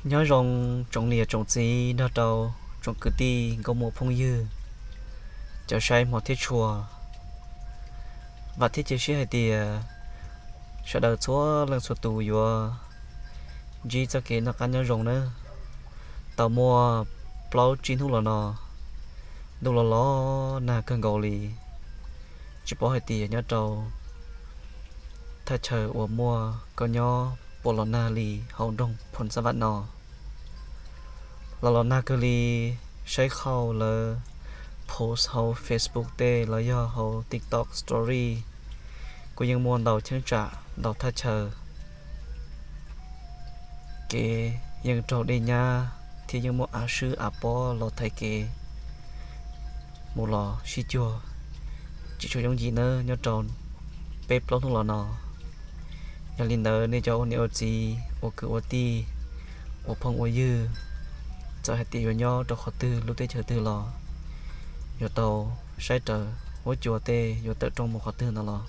Nyob zoo tsoom niam tsoom txiv nrog rau tsoom kwv tij nkauj muam phooj ywg, cov saib hmov thiab tshua. Vam thiab cia siab hais tias sawv daws txhua leej txhua tus yuav ntsib txoj kev noj qab nyob zoo nawb. Tau muaj plaub tsib hnub los no, ntuj los los nag kawg nkaus li, tsis paub hais tias nyob rau thaj chaw uas muaj koj nyob puas los nag li hauv nroog Phoos Xab Vam no. Los los nag kawg li, saib qhauj lawv post hauv Facebook tej los yog hauv TikTok story, kuj yeej muaj ntau cheeb tsam ntau thaj chaw kev yeej raug dej nyab thiab yeej muaj av swb av pob los thaiv kev mus los sib cuag tsis tshua yooj yim nawb nyob rau peb plaub hnub los no. Yog li ntawd nej cov ua niam ua txiv, ua kwv ua tij, ua phooj ua ywg, txawm hais tias yuav nyob rau qhov twg lub teb chaws twg los yuav tau saib raws huab cua tej yuav tawm rooj mus qhov twg ntawd los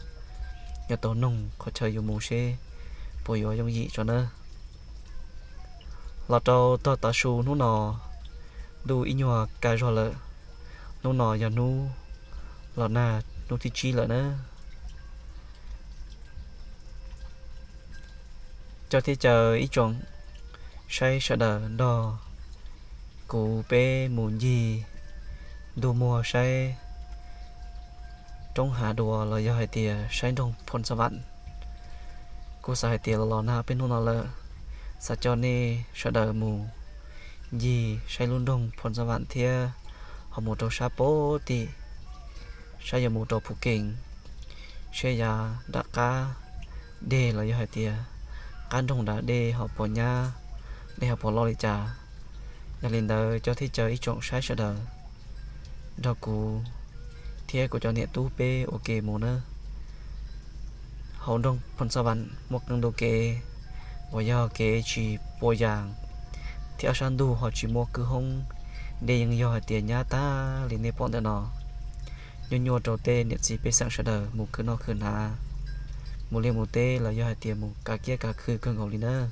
yuav tau noog qhov chaw yuav mus seb puas yuav yooj yim tso nawb. Los rau tog tav su hnub no, ntuj ib nyuag kaj zog lawm. Hnub no yog hnub los nag hnub thib tsib lawm nawb. Coj thiab caw ib tsoom saib sawv daws nrog kuv peb mus ncig ntuj muag saib roob hav dua los yog hais tias saib nroog Phoos Xab Vam. Kuv xav hais tias los los nag peb hnub no lawm, xav coj nej sawv daws mus ncig saib lub nroog Phoos Xab Vam thiab ho mus rau sab pem tim, saib yuav mus rau Phu Kees, saib yav nram qab deg los yog hais tias qab nroog nram dej ho puas nyab, dej ho puas loj li cas. Yog li ntawd coj thiab caw ib tsoom saib sawv daws nrog kuv thiab kuv cov niam tub peb ua ke mus nawb. Hauv nroog Phoos Xab Vam muaj qee ntu kev uas yog kev tsis puas yas thiab ob sab ntug ho tsis muaj kwj hoob, dej yeej yog hais tias nyab tag li nej pom ntawm no. Nyuaj nyuaj rau tej niam txiv pej xeem sawv daws mus khwv noj khwv hnav, mus liaj mus teb los yog hais tias mus kav kiab kav khw kawg nkaus li nawb.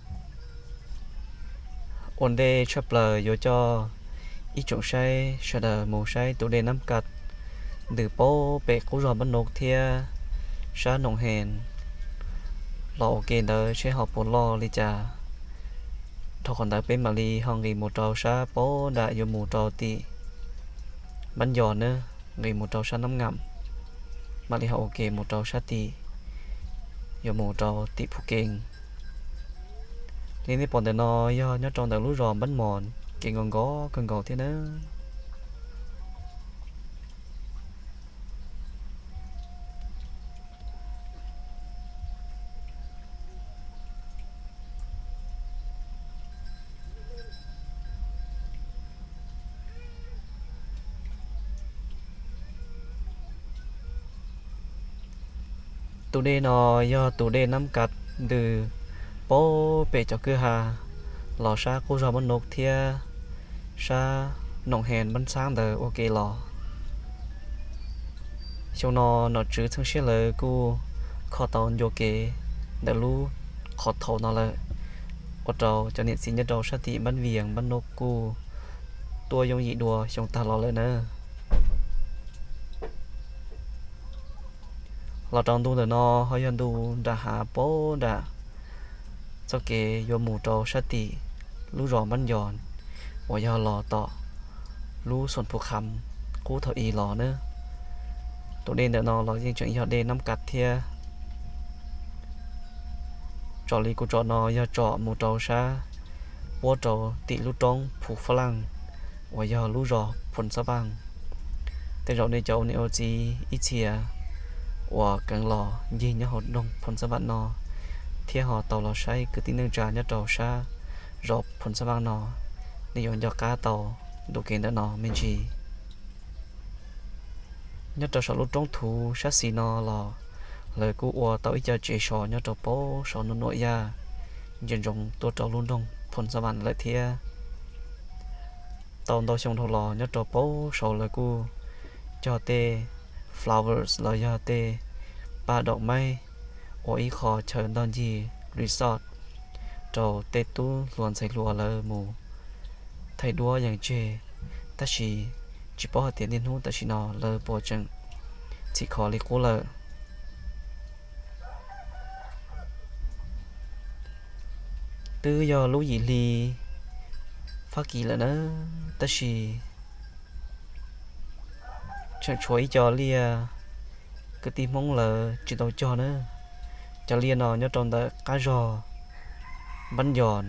Ua ntej tshaj plaws yuav coj ib tsoom saib sawv daws mus saib tus dej Nab Kas ntws pem qub zos Npab Nub thiab sab Noom Hees los ua ke ntawd seb ho puas loj li cas. Dhau qhov ntawd peb mam li ho nqis mus rau sab pem nram yuav mus rau tim Npab Ncos nawb, nqis mus rau sab Nab Ngam, mam li ho ua ke mus rau sab tim yuav mus rau tim Phu Kees. Li nej pom ntawm no yog nyob rau ntawm lub zos Npab Mos, kev nkos nkos kawg nkaus thiab nawb. Tus dej no yog tus dej Nab Kas ntws pem cov kwj ha los sab qub zog Npab Nub thiab sab Noom Hees Npab Ntxhab ntawd ua ke los. Xyoo no nom tswv txheej siab lawv kuj kho tau ncua kev ntawm lub qhov thaum no lawm, ua rau cov niam txiv nyob rau sab tim Npab Vias Npab Nub kuj tuaj yooj yim dua xyoo tag los lawm nawb. Los rau ntu ntawm no ho yog ntu nram hav pem nram txoj kev yuav mus rau sab tim lub zos Npab Ncos uas yog los tom lub Xoom Phu Kham qub thaum i los nawb. Tus dej ntawm no los yeej tseem yog dej Nab Kas thiab. Tsom li kuv tsom no yog tsom mus rau sab puab rau tim lub roob Phu Fab Laj uas yog lub zos Phoos Xab Vaaj. Tej zaum nej cov ua niam ua txiv ib txhia uas kheev los ncig nyob hauv nroog Phoos Xab Vaaj no thiab ho tau los saib kwv tij neej tsa nyob rau sab zos Phoos Xab Vaaj no, nej yuav nco qab tau ntu kev ntawm no me ntsis. Nyob rau saum lub roob thuv sab xis no los lawv kuj ua tau ib co tsev so nyob rau pem saum nuam nuam yaj ntsia ntsoov tuaj rau lub nroog Phoos Xab Vaaj lawm thiab. Tau ntau xyoo dhau los nyob rau pem saud lawv kuj cog tej flowers los yog tej paj daum maib ua ib qho chaw ntog ncig resort. rau tej tub hluas ntxhais hluas lawv mus thaij duab yees tseg, tab sis tsis paub hais tias niaj hnub tam sim no lawv puas tseem txhim kho li qub lawm. Twb yog lub yim hli Fab Kis lawm na, tab sis tseem tshuav ib co liaj kwv tij Hmoob lawv tsis tau cog na. Cov liaj no nyob rau ntawm qab zog Npab Yos.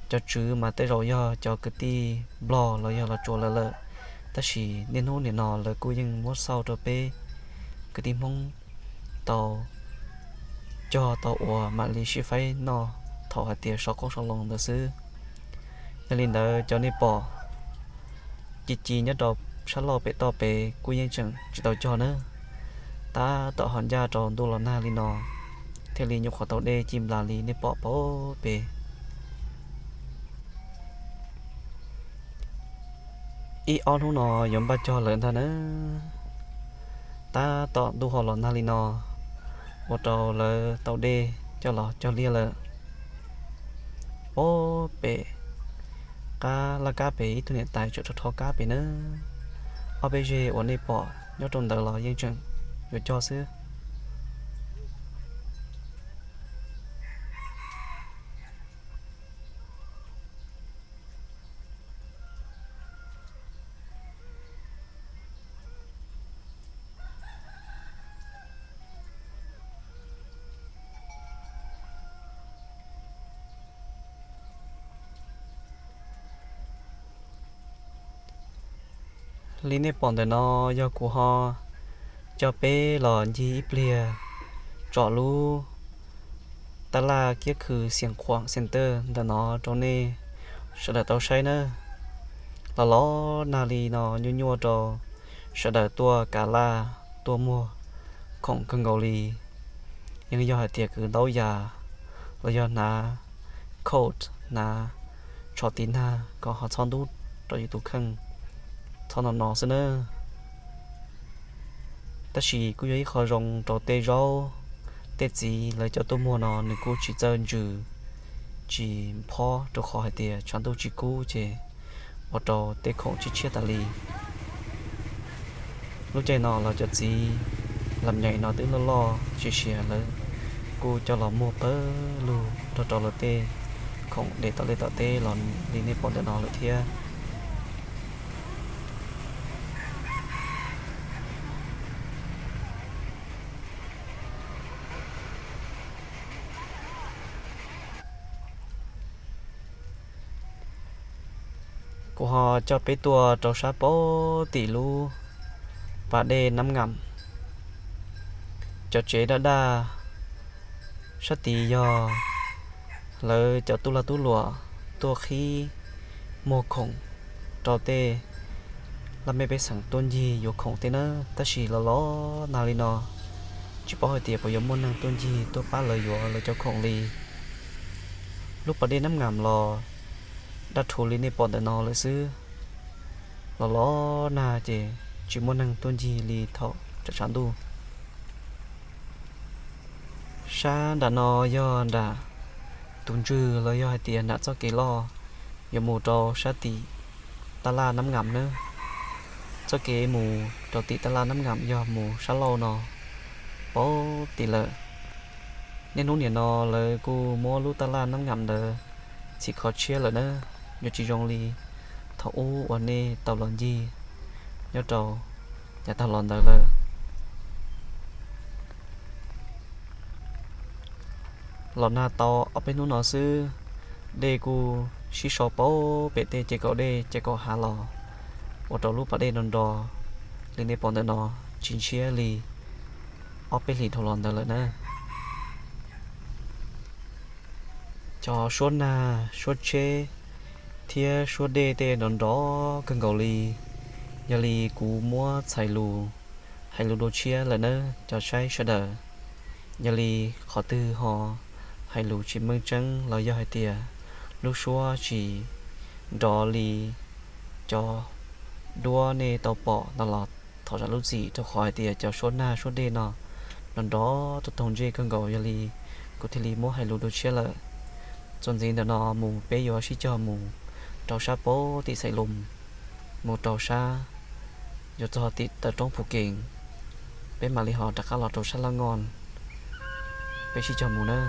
Cov tswv mas tej zaum yog cov kwv tij Nplog los yog Los Tsuas lawv lawm, tab sis niaj hnub nim no lawv kuj yeej muab xauj rau peb kwv tij Hmoob tau cog tau ua mam li sib faib noj thaum hais tias so qoob so loo ntawd xwb. Yog li ntawd cov nej pom ci ci nyob rau sab laug pem toj pem kuj yeej tseem tsis tau cog nawb. Tab tom ho ncaj rau ntuj los nag li no thiaj li nyuam qhuav tau dej ci nplas li nej pom pem. Ib ob hnub no yuav npaj cog lawm ntag nawb. Tab tom ntuj ho los nag li no ua rau lawv tau dej coj los cog liaj lawm. Ob pem qab laj kab pem ib tug niam tais tseem rho rho kab pem nawb. Ob peb zeg uas nej pom nyob rau ntawd los yeej tseem yuav cog xwb. Li nej pom ntawm no yog kuv ho coj peb los ncig ib pliag tsom lub tab laj kiab khw Xiav Khuam Center ntawm no rau nej sawv daws tau saib nawb. Los los nag li no nyuaj nyuaj rau sawv daws tuaj kav laj tuaj muag khoom kawg nkaus li. Yeej yog hais tias kwv ntaub yas los yog hnav coat, hnav tsho tiv nag kom ho txhob ntub rau yus tus kheej, txhob no no xwb nawb. Tab sis kuj yog ib qho zoo rau tej zaub tej txiv lawv cov tuaj muag no nws kuj tsis txawj ntsws tsis phob rau qhov hais tias tshav ntuj tsis kub ces ua rau tej khoom tshiab tshiab tas li. Lub caij no los cov txiv lam nyaim no twb loj loj sia sia lawv kuj coj los muag pawg lug nrog rau lawv tej khoom de tom liaj tom teb los li nej pom ntawm no lawm thiab. Kuv ho coj peb tuaj rau sab pab tim lub pas dej Nab Ngamv, cov tsev daj daj sab tid yog lawv cov tub lag tub luam tuaj qhib muag khoom rau tej laj mej pej xeem tuaj ncig yuav khoom tej nawb. Tab sis los los nag li no tsis paub hais tias puas yuav muaj neeg tuaj ncig tuaj pab lawv yuav lawv cov khoom li. Lub pas dej Nab Ngamv los daj rhuv li nej pom ntawm no lawm xwb. Los los nag ces tsis muaj neeg tuaj ncig li thaum tshav ntuj. Sab nram no yog nram tus ntswg los yog hais tias nram txoj kev loj yuav mus rau sab tim taj laj Nab Ngamv nawb. Txoj kev mus rau tim taj laj Nab Ngamv yog mus sab laug no pab tim lawm. Niaj hnub niam no lawv kuj muab lub taj laj Nab Ngamv ntawd txhim kho tshiab lawm nawb, yuav tsis zoo li thaum ub uas nej tau los ncig nyob rau yav tag los ntawd lawm. Los nag tau ob peb hnub no xwb, dej kuj sib sau pab pem tej ces kaum dej ces kaum hav los ua rau lub pas dej nrov nrov li nej pom ntawm no tsis ntshiab li ob peb hlis dhau los ntawd lawm na. Cov suab nag suab tsheb thiab suab dej tej nrov nrov kawg nkaus li. Yog li kuv muab txhais lus hais lus dua tshiab lawm nawb cov saib sawv daws. Yog li qhov twg ho hais lus tsis meej tseeb los yog hais tias lub suab tsis nrov li cov duab nej tau pom no los thov zam lub txim, rau qhov hais tias cov suab nag suab dej no nrov nrov tau toog ntsej kawg nkaus, yog li kuv thiaj li muab hais lus dua tshiab lawm. Txuas ntxiv ntawm no mus peb yuav sib cog mus rau sab pem tim Xais Loos, mus rau sab yuav txog tim taw roob Phu Kees, peb mam li ho rov qab los rau sab Laj Nyooj, peb sib cog mus nawb.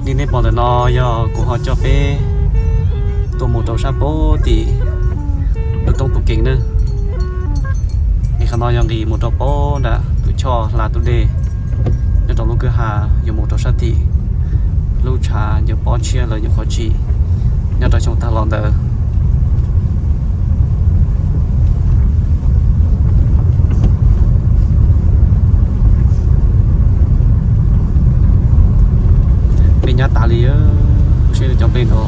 Li nej pom ntawm no yog kuv ho coj peb tuaj mus rau sab pem tim lub roob Phu Kees na. Nqis qhov no yog nqis mus rau pem nram tus choj hla tus dej nyob rau lub kwj ha yuav mus rau sab tim lub tshav ncaws pob tshiab lawv nyuam qhuav tsim nyob rau xyoo tag los ntawd. Nplej nyab tas li, seb cov nplej no.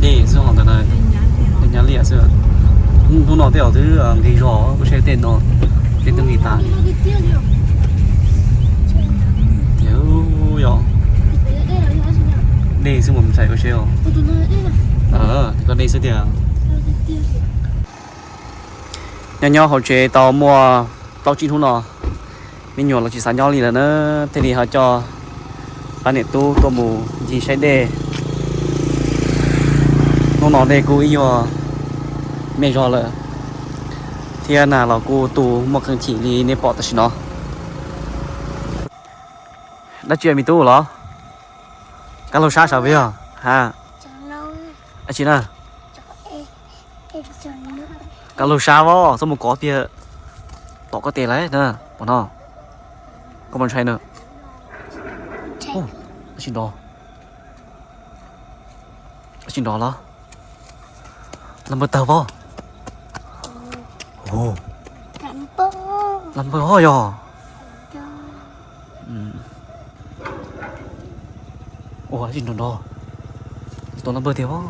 Dej xwb os, ntawm no dej nyab liam xwb. Hnub no tej zaum twb nqis zog, koj saib tej no, tej twb nqis tas. Yog dej xwb mas mus txhais koj seb os. Koj dej xwb tiag. Nyob nyob hauv tsev tau muaj plaub tsib hnub no, me nyuam los tsis xav nyob li lawm na, thiaj li ho coj pab niam tub tuaj mus ncig saib dej. Hnub no dej kuj ib nyuag me zog lawm, thiab nas los kuj tu muaj qee chim li nej pom tam sim no. Dab tsi me tub los? Kab laug sab sav peb yog ha. Ab tsi na, koj lug sab voj, txhob mus kov tiag, tom koj tes lawm na, pom no, koj mus ntshai na. Ab tsi nrov, ab tsi nrov los, lam npawg tawg voj. Lam npawg hoj yog. Ua tsis nrov nrov, tus lam npawg tiag os.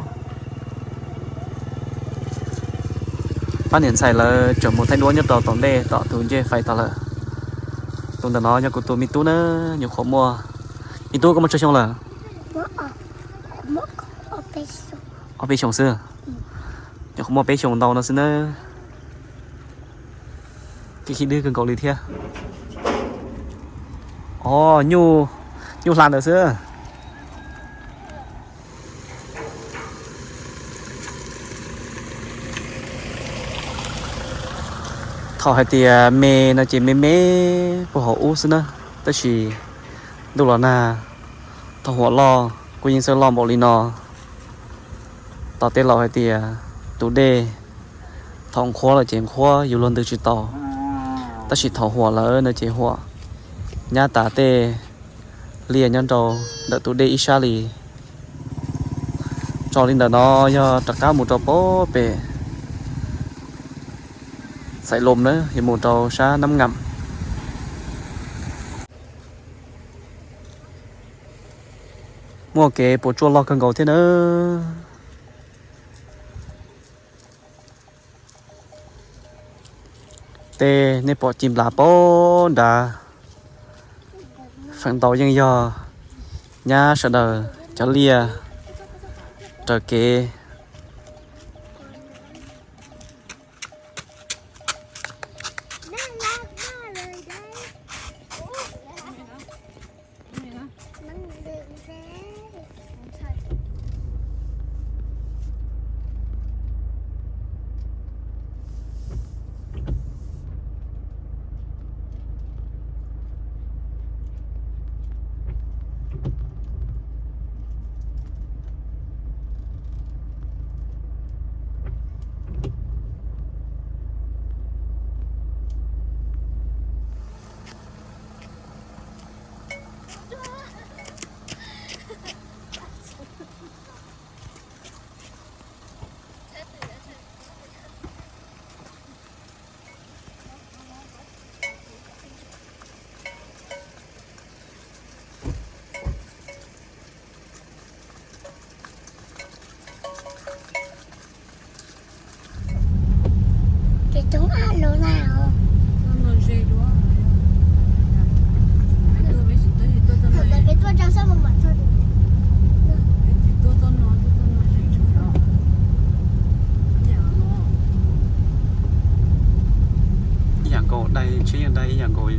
Pab niam ntxhais lawv tseem mus thaij duab nyob rau tom ntej tom tus ncej fais tod lawm. Tus ntawm no yog kuv tus me tub na, nyuam qhuav muaj, me tub koj muaj tsawg xyoo lawm? Ob peb xyoos xwb. Nyuam qhuav muaj peb xyoos ntau no xwb na. Kev khib dwb kawg nkaus li thiab. Os, nyuj hla ntawd xwb. Thaum hais tias me no ces me me puag hauv ub xwb na, tab sis ntuj los nag, thaum huam loj kuj yeej txawj loj npaum li no. Tos tej laus hais tias tus dej thaum nqhuab lawm ces nqhuab yus luag ntws tsis tau, tab sis thaum huam lawm no ces huam nyab tas tej liaj nyob rau ntawm tus dej ib sab li. Tso li ntawm no yog rov qab mus rau pem Xais Loos na, yuav mus rau sab Nab Ngamv. Muaj kev puas tsuaj loj kawg nkaus thiab nawb. Tej nej pom ci nplas pab nrad, feem ntau yeej yog nyab sawv daws cov liaj raws kev. Ib yam nkaus, dai tsheb yeej dai ib yam nkaus li.